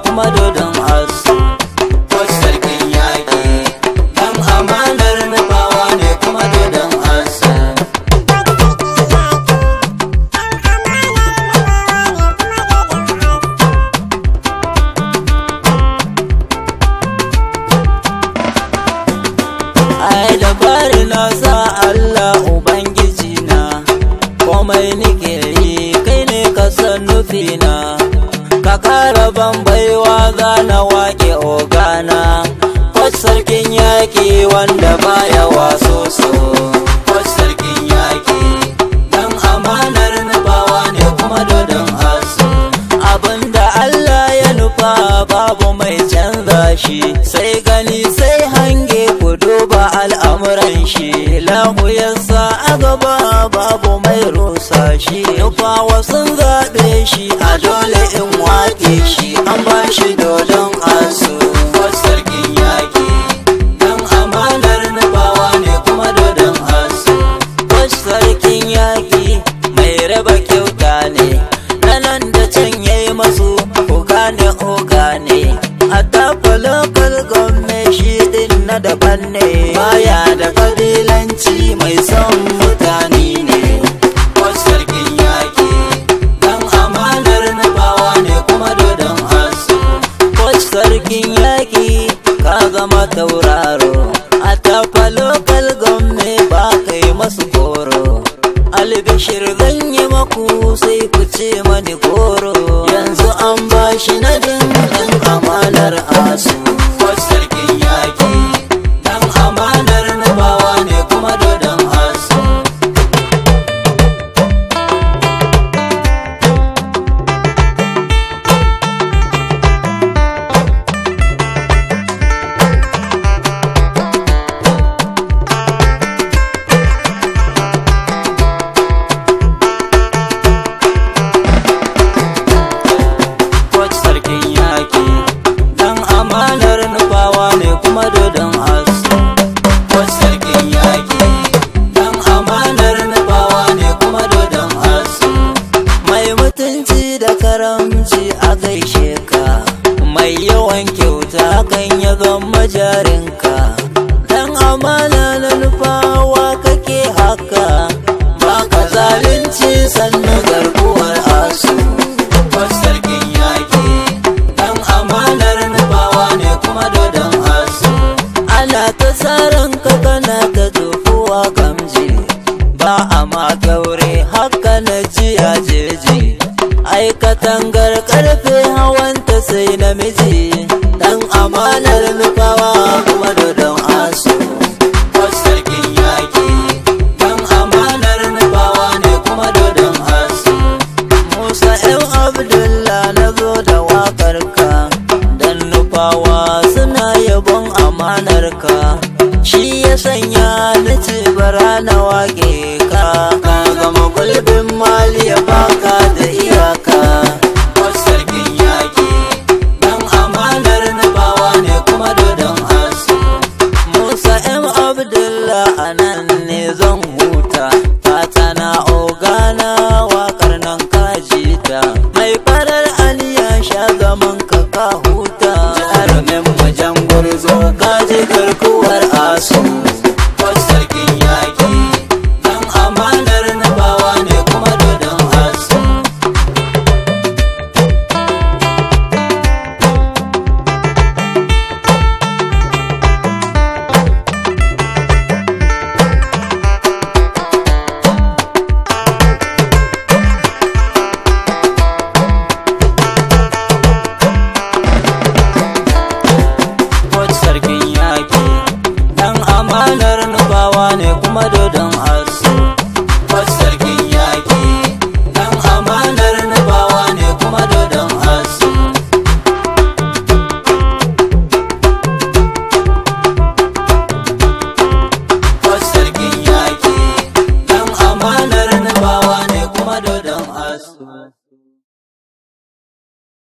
kuma dodon asu. Coach sarkin yaƙi, dan amanar nufawa ne kuma dodon asu. Ai da bari na sa Allah Ubangiji na, komai nike yi kai ne ka san nufina. Ka kara ban baiwa za na wake ogana, Coach sarkin yaƙi wanda baya waso so. Coach sarkin yaƙi, dan amanar nufawa ne kuma dodon asu. Abinda Allah ya nufa babu mai canza shi, sai gani sai hange ku duba al'amuran shi. Lahu yasa a gaba babu mai rusa shi, nufawa sun zaɓe shi a dole in wake shi, an ba shi dodon asu. Coach sarkin yaƙi, dan amanar nufawa ne kuma dodon asu. Wash sarkin yaƙi mai raba kyauta ne, na nan da can yayi masu ku gane oga ne. A tafa local government shi din na daban ne, baya da kabilanci mai son mutane ne. Coach sarkin yaƙi, dan amanar nufawa ne kuma dodon asu. Coach sarkin yaƙi ka zama tauraro, a tafa local government ba kai masu koro. Albishir zan yi maku sai ku ce mani goro, yanzu an bashi nadin ɗan amanar asu. Coach sarkin yaƙi, dan amanar nufawa ne kuma dodon asu. Coach sarkin yaƙi dan amanar nufawa ne kuma dodon asu. Coach sarkin yaƙi, dan amanar nufawa ne kuma dodon asu. Mai mutunci da karamci a gaishe ka, mai yawan kyauta kan ya zama jarinka. Dan amana na nufawa kake haka, baka zalunci sannu garkuwar asu. Coach sarkin yaƙi, dan amanar nufawa ne kuma dodon asu. Ana ta tsaron ka kana ta tofuwa gamji, ba a ma kyaure haka na ji a jeji. Ai katangar karfe hawanta sai namiji, dan amanar nufawa kuma dodon asu. Coach sarkin yaƙi, dan amanar nufawa ne kuma dodon asu. Musa M. Abdullah na zo da waƙarka, dan nufawa suna yabon amanarka. Shi ya sanya ni ce bara na waƙe ka, ka zama gulbin mali ya baka da iyaka. Coach sarkin yaƙi, dan amanar nufawa ne kuma dodon asu. Musa M. Abdullah a nan ne zan